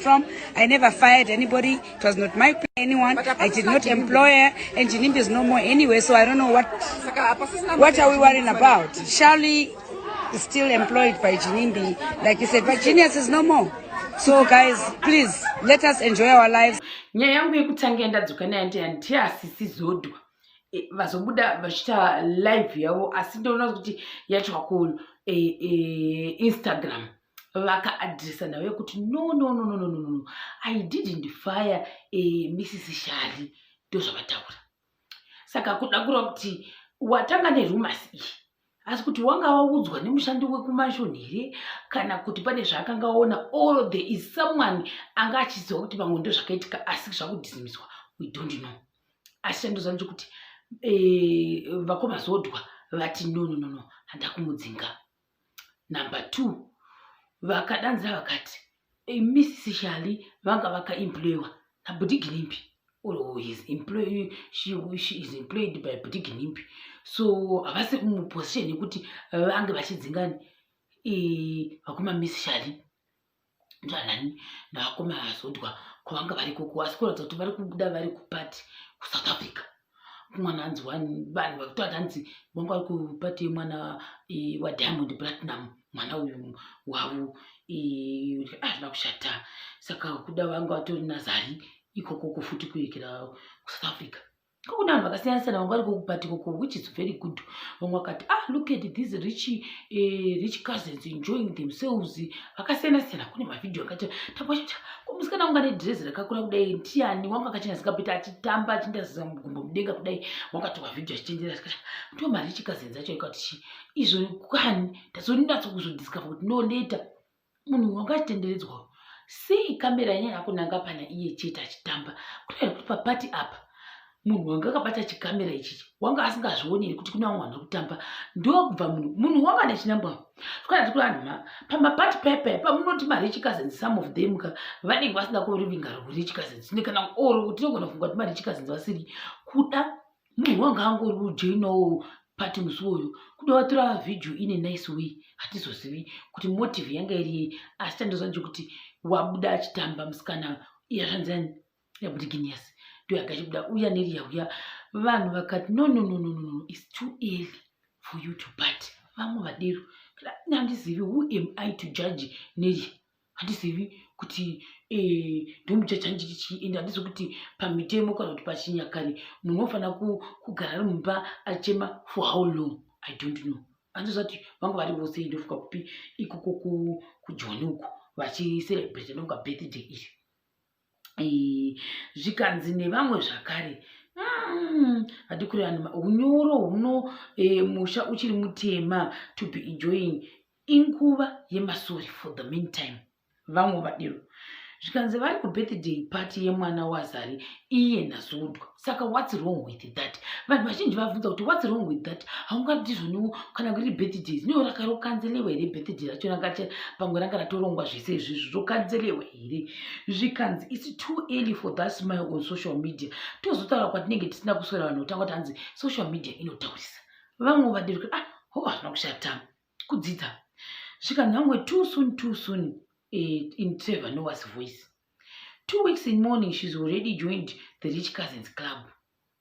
from. I never fired anybody. It was not my plan, anyone. I did not employ her, and Ginimbi is no more anyway, so I don't know what are we worrying about. Charlie is still employed by Ginimbi, like you said, but Genius is no more. So guys, please let us enjoy our lives. Nyaya yangu yekutanga yandadzoka nayo ndeyasisi Zodwa. Vazobuda vachiita live yavo, asi ndoona kuti yaitwa kuInstagram. Vakaadresa nhau yekuti, "No, no, no, no, no, no, no, I didn't fire Mrs Shali." Ndozvavataura. Saka kuda kureva kuti watanga nerumours iyi, asi kuti wanga waudzwa nemushandi wekumansion here, kana kuti pane zvaakanga aona, or there is someone anga achiziva kuti pamwe ndo zvakaitika asi zvakudismisswa, we don't know. Asi chandoziva ndechekuti vakoma Zodwa vati, "No, no, no, no, handakumudzinga." Number two, vakadanzira vakati Mrs Shali vanga vakaemployiwa nabhuti Ginimbi, or his employee, she is employed by bhuti Ginimbi, so havasi muposition yekuti vange vachidzingani vakoma Miss Shali ndanani navakoma Zodwa kwavanga vari koko. Asi kuratidza kuti vari kubuda vari kupati kuSouth Africa kumwana, hanzi vanhu vakuti hanzi vanga vari kupati yemwana waDiamond Platinum, mwana uyu wavo. Hazvina kushata. Saka kuda vanga vatori nazari ikokoko futi kuekera kuSouth Africa. Kokune vanhu vakasiyana siyana vanga vari kokupati koko, which is very good. Vamwe vakati, "Ah, look at these rich cousins enjoying themselves." Vakasiyana siyana. Kune mavhidhiyo akati tambachita musikana wanga nedhirezi rakakura kudai, ndiani wanga akachena zingapita achitamba achienda mugumbo mudenga kudai, wakatorwa vhidhiyo achitenderera. Tikati ndo marich cousins acho. Ikati chi izvo kani ndazonatso kuzodiscover kuti no, later munhu wanga achitenderedzwa sei, kamera yanyanya kunanga pana iye chete achitamba. Kudai kuti papati apa munhu wanga akabata chikamera ichichi wanga asingazvioni here kuti kuna vamwe vanhu vari kutamba? Ndokubva munhu wanga nechinambwa kana tiri vanhu pamapati paipai pamunoti marich cousins, some of them ka vanenge vasina kurivinga rich cousins kana or tinogona kufunga kuti marich cousins vasiri kuda. Munhu wanga angori kujoinawo pati musi uwoyo, kuda watora vhidhiyo ine nice way. Hatizozivi kuti motive yanga iri, asi chandoziva ndechekuti wabuda achitamba musikana yazvanzani yabuti Genius ndo yanga ichibuda uya neriya uya. Vanhu vakati, "No, no, no, no, no, no, it's too early for you to party." Vamwe vadero. Handizivi, who am I to judge Neri? Handizivi kuti ndomujaja ndichiti chii, ende handizivi kuti pamitemo kana kuti pachinyakare munhu unofanira kugara ari mumba achichema for how long. I don't know. Handiziva kuti vanga vari vose, ndofuka kupi ikoko kuJoni uko vachicelebrata, ndofunga birthday iri. Zvikanzi nevamwe zvakare, handi kuri vanhu unyoro huno musha uchiri mutema to be enjoying inguva yemasori for the meantime. Vamwe vadero. Zvikanzi vari kubirthday party yemwana waZari iye naZodwa, saka what's wrong with that? Vanhu vazhinji vabvunza kuti what's wrong with that? Haungati zvoniwo kana kuri birthday zino rakarokanzelewa here? Birthday racho ranga pamwe ranga ratorongwa zvese izvizvo, zvokanzelewa here? Zvikanzi it's too early for that smile on social media. Tozotaura kwatinenge tisina kuswera, vanhu votanga kuti hanzi social media inotaurisa. Vamwe vadero kuti, "Ah, ho, hazvina kushata kudzidza." Zvikanzi vamwe, "Too soon, too soon," in Trevor Noah's voice. 2 weeks in mourning, she's already joined the rich cousins club.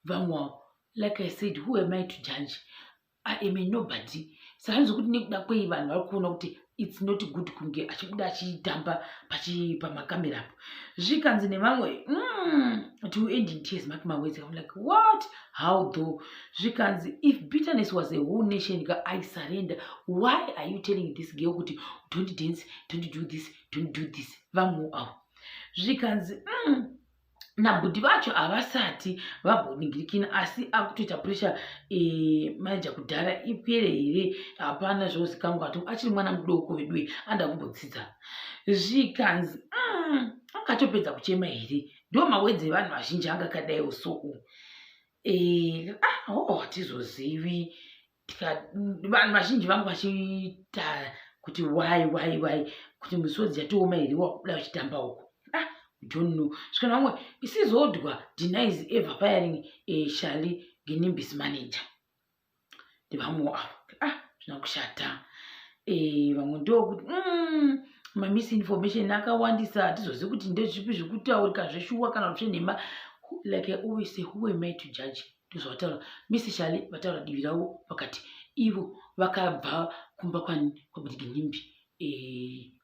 Vamwe, like I said, who am I to judge? I am a nobody. Saka zvokuti nekuda kwei vanhu vari kuona kuti it's not good kunge achibuda achitamba pamakamera apo. Zvikanzi nevamwe, to end in tears, mark my words." I'm like, what? How though? Zvikanzi, "If bitterness was a whole nation, I surrender. Why are you telling this girl kuti don't dance, don't do this, don't do this?" Vamwe avo. Zvikanzi, nabhudhi vacho havasati vamboningirikina, asi akutoita pressure manager kudhara ipere here? Hapana zvozikanwa ati achiri mwana mudoko veduwe, anoda kumbodzidza. Zvikanzi, akatopedza kuchema here? Ndo mawedzi evanhu vazhinji anga akadaiwo. So ah, oh, hatizozivi. Vanhu vazhinji vanga vachiita kuti why kuti misodzi yatooma here wakubuda vachitamba uko? Ah, don't know. Zvikana vamwe, isiZodwa denies ever firing Shali, Ginimbi's manager. Ndevamwewo avo. Ah, zvina kushata. Vamwe ndokuti, Mamisinformation akawandisa, hatizozivi kuti ndezvipi zvekutaurika zveshuwa kana kuti zvenhema. Like I always say, who am I to judge? Ndozvavataura. Miss Shali vataura divi ravo, vakati ivo vakabva kumba kwani kwaBhuti Ginimbi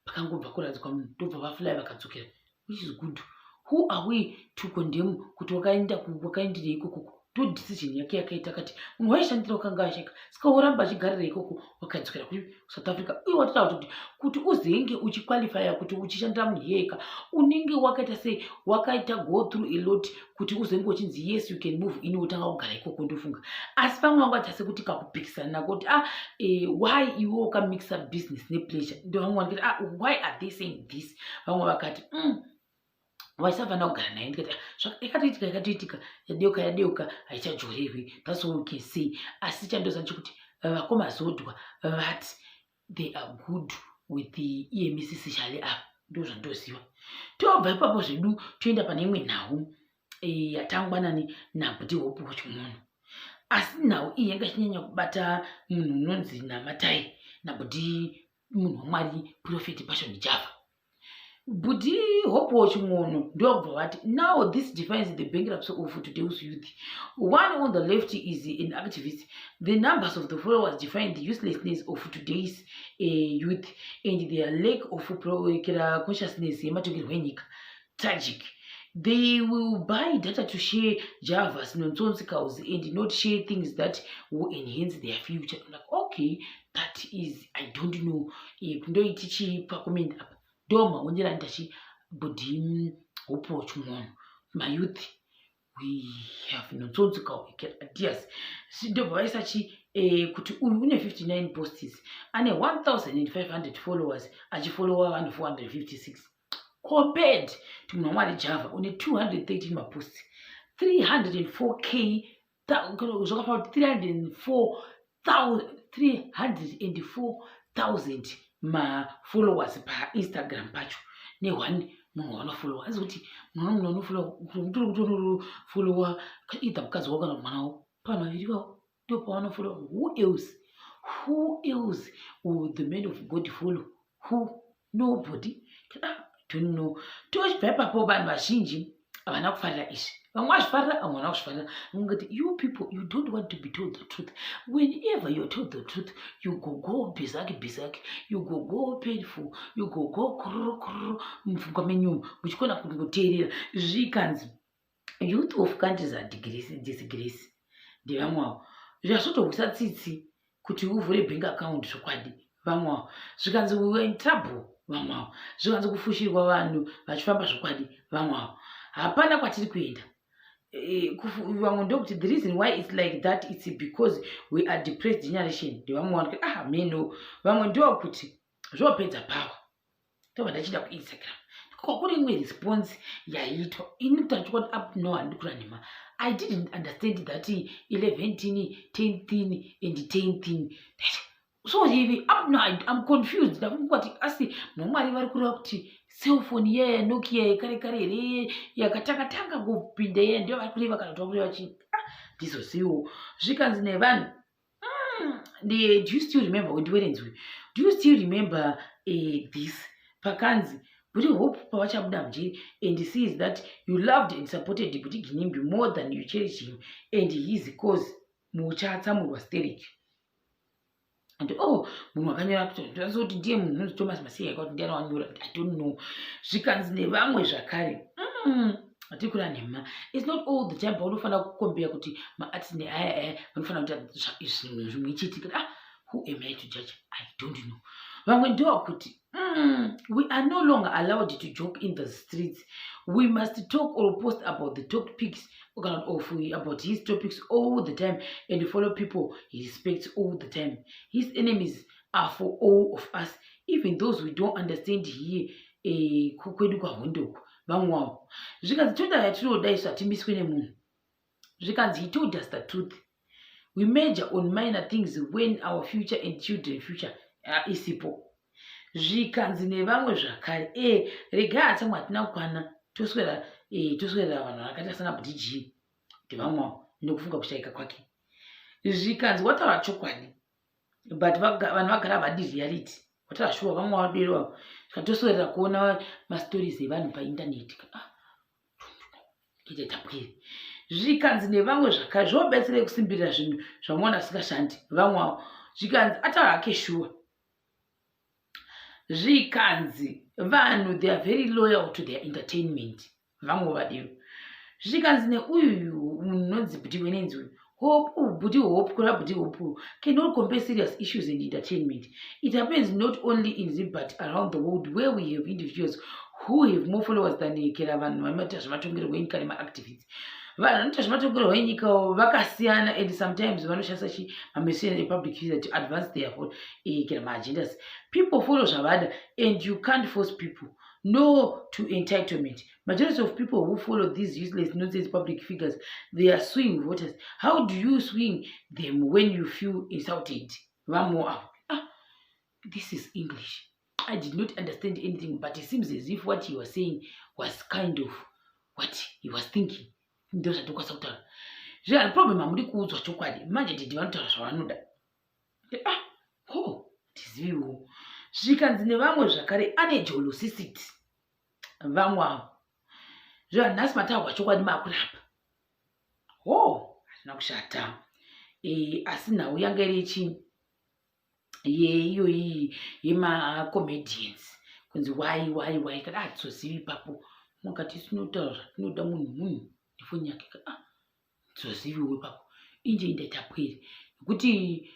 pakangobva kuradzikwa munhu, ndobva vafly vakadzokera, which is good. Who are we to condemn kuti wakaenda wakaendirei ikokoko? Ndo decision yake yakaita. Kati munhu waishandira wakanga asheka, saka woramba achigarira ikoko, wakadzokera kuSouth Africa. Uye watotaura kuti uzenge uchiqualifya kuti uchishandira munhu yeka, unenge wakaita sei, wakaita go through a lot kuti uzenge uchinzi, "Yes, you can move in," wotanga kugara ikoko. Ndofunga asi pamwe vangaita sekuti kakupikisana nako kuti, "Ah, why iwe wakamixa business nepleasure?" Ndo vamwe vanoti, "Ah, why are they saying this?" Vamwe vakati, waisafanira kugara naye." Ndikati, "Yakatoitika, yakatoitika, yadeuka, yadeuka, haichajorerwi." That's all we can say. Asi chandoziva nchekuti vakoma Zodwa vati they are good with the iye Mrs Shale ava. Ndo zvandoziva. Tobva ipapo zvedu toenda pane imwe nhau yatangwa nani naBhuti Hope Chin'ono. Asi nhau iyi yanga ichinyanya kubata munhu unonzi Namatai naBhuti munhu waMwari, Prophet Passion Java. Bhuti Hope Chin'ono ndobva vati, "Now this defines the bankruptcy of today's youth. One on the left is an activist. The numbers of the followers define the uselessness of today's youth and their lack of consciousness yematongerwo enyika. Tragic. They will buy data to share Javas nonsensicals and not share things that will enhance their future." I'm like, okay, that is, I don't know kundoiti chii pacomment apa. Ndo maonero anoita chi Bhudhi Hope Chin'ono. Mayouth, we have nonsensical ideas. Ndobva vaisa chi kuti uyu une 59 posts, ane 1500 followers, achifollowa vanhu 456, compared to munhu waMwari Java une 213 maposts, 304K, zvakafanana kuti 304,000 mafollowers paInstagram pacho, ne1 munhu waanofollowa. Azi kuti munhu anofollowa kutori either mukadzi wako kana mwana wako, pavanhu vaviri vavo ndo pavanofollowa. Who else? Who else will the man of God follow? Who? Nobody. Ah, don't know. Tochibva ipapo, vanhu vazhinji havana kufarira izvi. Vamwe vazvifarira, vamwe havana kuzvifarira. Vamwe you people, you don't want to be told the truth. Whenever you are told the truth, you go go berserk, berserk, you go go painful, you go go kururu kururu mupfungwa menyu, muchikona kungoteerera. Zvikanzi youth of countries are disgrace. Ndevamwe avo zvazvotohwisa tsitsi kuti uvhure bank account zvokwadi. Vamwe avo zvikanzi we were in trouble. Vamwe avo zvikanzi kufushirwa vanhu vachifamba zvokwadi. Vamwe avo hapana kwatiri kuenda. Vamwe ndokuti the reason why it's like that, it's because we are depressed generation. Ndevamwe vanhu kuti, ah, meno. Vamwe ndokuti zvopedza power. Ndobva ndachida kuInstagram kune imwe response yaitwa. Ini kutaura up no, handidi kuranhema, I didn't understand that 11 10 and 10. So hivi up now I'm confused. Ndafunga kuti asi nomwari vari kureva kuti cellphone iya Nokia yekare kare here yakatanga tanga kupinda iya ndiyo vari kureva, kana kuti vari kureva chii? Ah, ndizozivo. Zvikanzi nevanhu, do you still remember wendiwerenzwe? Do you still remember this pakanzi Bhuti Hope pavachabuda mujeri and sees that you loved and supported Bhuti Ginimbi more than you cherish him and his cause, muchatsamurwa sterek? And oh, munhu akanyora kuti ndiye munhu unonzi Thomas Masiya, kuti ndiani wanyora, I don't know. Zvikanzi nevamwe zvakare, hatiri kureva nhema, it's not all the time paunofanira kucompare kuti maartist neaya aya vanofanira kuita zvinhu zvimwe chete. Ah, who am I to judge? I don't know. Vamwe ndewakuti, we are no longer allowed to joke in the streets. We must talk or post about the topics of about his topics all the time and follow people he respects all the time. His enemies are for all of us, even those we don't understand here kwedu kwahondoko. Vamwe wavo zvikanzi toda yatinoda isu, hatimiswe nemunhu. Zvikanzi he told us the truth. We major on minor things when our future and children future isipo. Zvikanzi nevamwe zvakare, regai atsamwe, hatina kukwana, toswera toswerera vanhu vakaita sana Bhuti G. Ndevamwe avo nekufunga kushayika kwake. Zvikanzi wataura chokwadi, but vanhu vagara havadi reality. Wataura shuwa vamwe vadero avo. Tikatoswerera kuona mastories evanhu paindaneti. Ah, kuita tapwere. Zvikanzi nevamwe zvakare zvobetserei kusimbirira zvinhu zvamuona zvisingashandi vamwe avo. Zvikanzi ataura hake shuwa. Zvikanzi vanhu they are very loyal to their entertainment. Vamwe vadero. Zvikanzi neuyu munhu unonzi Bhuti Wenenzi uyu Hope, Bhuti Hope, kura Bhuti Hope cannot compare serious issues and entertainment. It happens not only in Zim but around the world where we have individuals who have more followers than kera vanhu vanoita zvematongerwo enyika nemaactivists. Vanhu vanoita zvematongerwo enyika vakasiyana and sometimes vanoshandisa chi mamessage epublic figure to advance their kera maagendas. People follow zvavada and you can't force people. No to entitlement. Majority of people who follow these useless nonsense public figures, they are swing voters. How do you swing them when you feel insulted? Vamwe avo. Ah, this is English. I did not understand anything, but it seems as if what he was saying was kind of what he was thinking. Ndo zvatokwanisa kutaura. Zviya problem hamudi kuudzwa chokwadi. Manje didi vanotaura zvavanoda. Ah, ho, tiziviwo. Zvikanzi nevamwe zvakare ane jealousy. Vamwe avo. Zviya nhasi mataurwa chokwadi makurapa. Ho, hazvina kushata. Asi nhau yanga iri chii? Yeiyoyi yemacomedians kunzi why why why kada hatizozivi ipapo mukati tinotaura zvatinoda munhu munhu nefoni yake ah tizoziviwo ipapo inje indaita pwere nekuti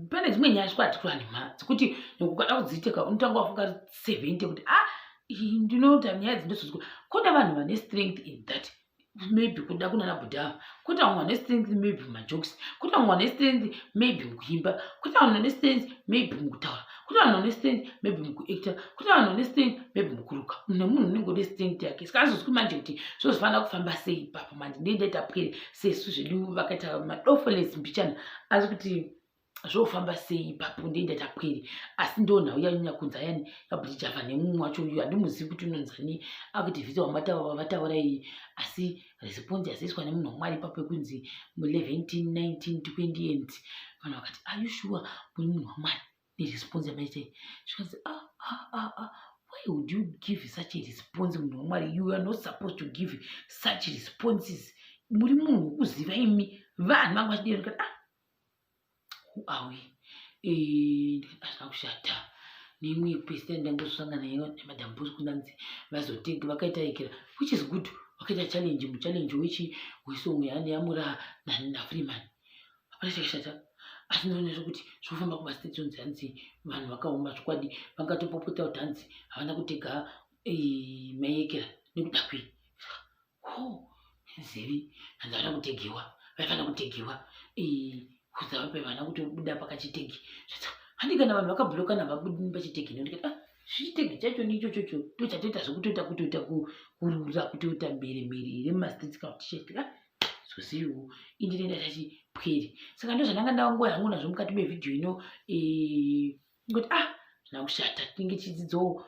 pane dzimwe nyaya zviko hatikura nemha dzekuti ukada kudziiteka unotanga wafunga 70 kuti ah ndinoita nyaya dzindozozwa kune vanhu vane strength in that maybe kuda kunana bhudha kune vamwe vane strength maybe mumajokes kune vamwe vane strength maybe mukuimba kune vanhu vane strength maybe mukutaura kune vanhu vane strength maybe mukuacta kune vanhu vane strength maybe mukuruka nemunhu unenge une strength yake saka azozwi manje kuti zvozofanira kufamba sei ipapo manje ndee ndaita pwere sesu zvedu vakaita madofoles mbichana asi kuti zvofamba sei ipapo ndee ndaita pwere asi ndo nhau yanyanya kunzi ayani yabhuti java nemumwe wacho uyu handimuzivi kuti unonzani akuti vhisa wavataura iyi asi response yazoiswa nemunhu wamwari ipapo yekunzi mu11 19 20 and vanhu vakati are you sure muri munhu wamwari neresponse yamaita iyi zvikanzi ah, ah, ah, ah. Why would you give such a response munhu wamwari? You are not supposed to give such responses. Muri munhu wekuziva imi vanhu vanga vachidero ndikati ah who are we? Hazvina kushata neimwe yekupedzisira ndangozosangana nayo namadam boss kunanzi vazotega vakaita ikira which is good vakaita challenge muchallenge wechi wesong yamura naFreeman hapana chakashata asi ndinoona zvekuti zvofamba kumastations hanzi vanhu vakaoma zvokwadi vangatopopota kuti hanzi havana kutega maiyekera nekuda kwei ho zivi hanzi havana kutegiwa vaifanira kutegiwa kudza vape vana kutobuda pakachitegi handi kana vanhu vakabhulokana vabudi pachitegi nondikati ah chitegi chacho nichochocho ndo chatoita zvekutoita kutoita kurura kutoita mhere mhere remumastreets kana kuti chete ah zoziviwo indinenda chachipwere saka ndo zvandanga ndangoya hangu nazvo mukati mevhidhiyo ino ngoti ah zvina kushata tinenge tichidzidzawo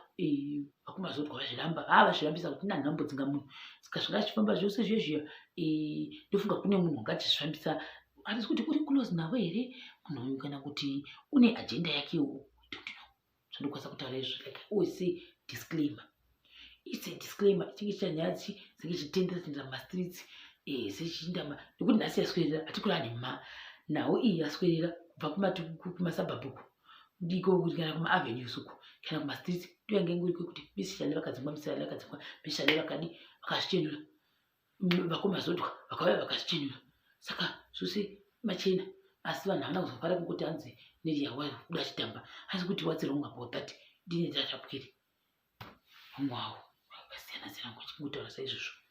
vakumazodwa vazviramba haa vazvirambisa kuti tina nhambo dzinga munhu saka zvanga zvichifamba zvose zvezviya ndofunga kune munhu wanga achizvifambisa hatisi kuti uri close navo here munhu uyu kana kuti une agenda yakewo don't know zvandokwanisa kutaura izvo like I always say disclaimer it's a disclaimer chinge chichanyaya dzinge chichitendera tendera mumastreets sechiinda nekuti nhasi yaswerera hatikura nhema nhau iyi yaswerera kubva kumasabhabhu uku ndiko kana kumaavenues uku kana kumastreets ndoyange ingori kwekuti misishane vakadzingwa misishane vakadzingwa misishane vakadi vakazvichenura vakomazodwa vakauya vakazvichenura saka zvose machena asi vanhu havana kuzofara kungoti hanzi Neria wakuda achitamba asi kuti what's wrong about that ndine tatapwere vamwe wavo vakasiyana siyana ngochingotaura saizvozvo.